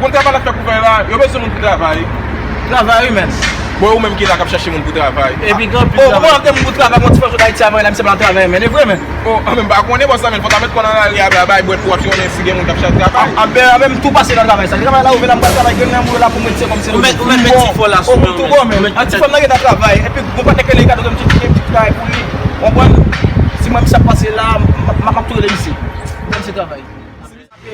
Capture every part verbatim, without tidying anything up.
Konn travay la fè pou fè la, yo bezwen moun pou travay. Travay, wi, men. Bon, ou menm ki la k ap chache moun pou travay. Epi gen anpil travay. Ou konn gen moun pou travay, mwen ti fè sot Ayiti avan la, misye pa nan travay, men. E vre, men. O, a, men m pa konnen, bòs la, men. Fò ta met kò nan lari a, bay bwèt pou w ap si konnen si gen moun k ap chache travay. A, a, ben, a, men m tou pase nan travay sa. Travay la ouvè la, m pral travay, gen nan mwen la pou mwen di se kòmsi. Ou met, ou met, met ti fò la sou mwen, ou tou bon, men. An ti fò m nan gen nan travay. Epi, bon, patnè ke li gade, gen ti, gen ti travay pou li. Ou konprann? Si mwen, misye ap pase la, m, m, m ap tou rele misye. Misye travay.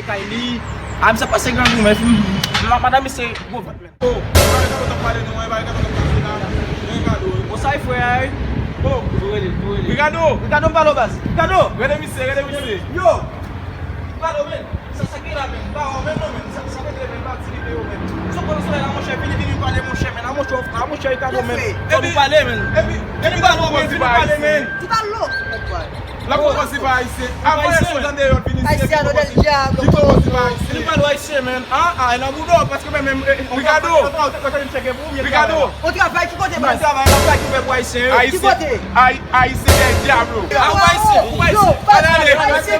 Kay li. A, misye pase grangou, men. M, m, madanm misye gwo vant, men. O, e pa Ricardo t ap pale non, e pa Ricardo t ap pase la. E Ricardo. O, sa e frè a, wi. O. Tou rele, tou rele. Ricardo! Ricardo, m pale w, baz. Ricardo! Rele misye, rele misye. Yo! M pale w, men. Sa, sa ki la, men. M pa wè w, men, non, men. Sa, sa mete, men, m pa di li, men, yo, men. Sot pran solèy la, monchè, vini, vini, m pale, monchè, men. A, monchè, a, monchè, Ricardo, men. Fò nou pale, men. Epi, epi, vini, m pale w, men, vini, m pale, men. Ti pale lò. L ap pran konsi pa ayisyen. Avan yo sot andeyò vini, se ki pran konsi. Ki pran konsi pa ayisyen. Li pral wè ayisyen, men. A, a, e nan bouda w, paske men, men, e, e, Ricardo. Ricardo. Ou travay ki kote, baz? Travay, travay ki fè pou ayisyen yo. Ki kote? Ay-, ayisyen dèyè dyab yo. A, ou ayisyen, ou ayisyen. Al ale. Ayisyen,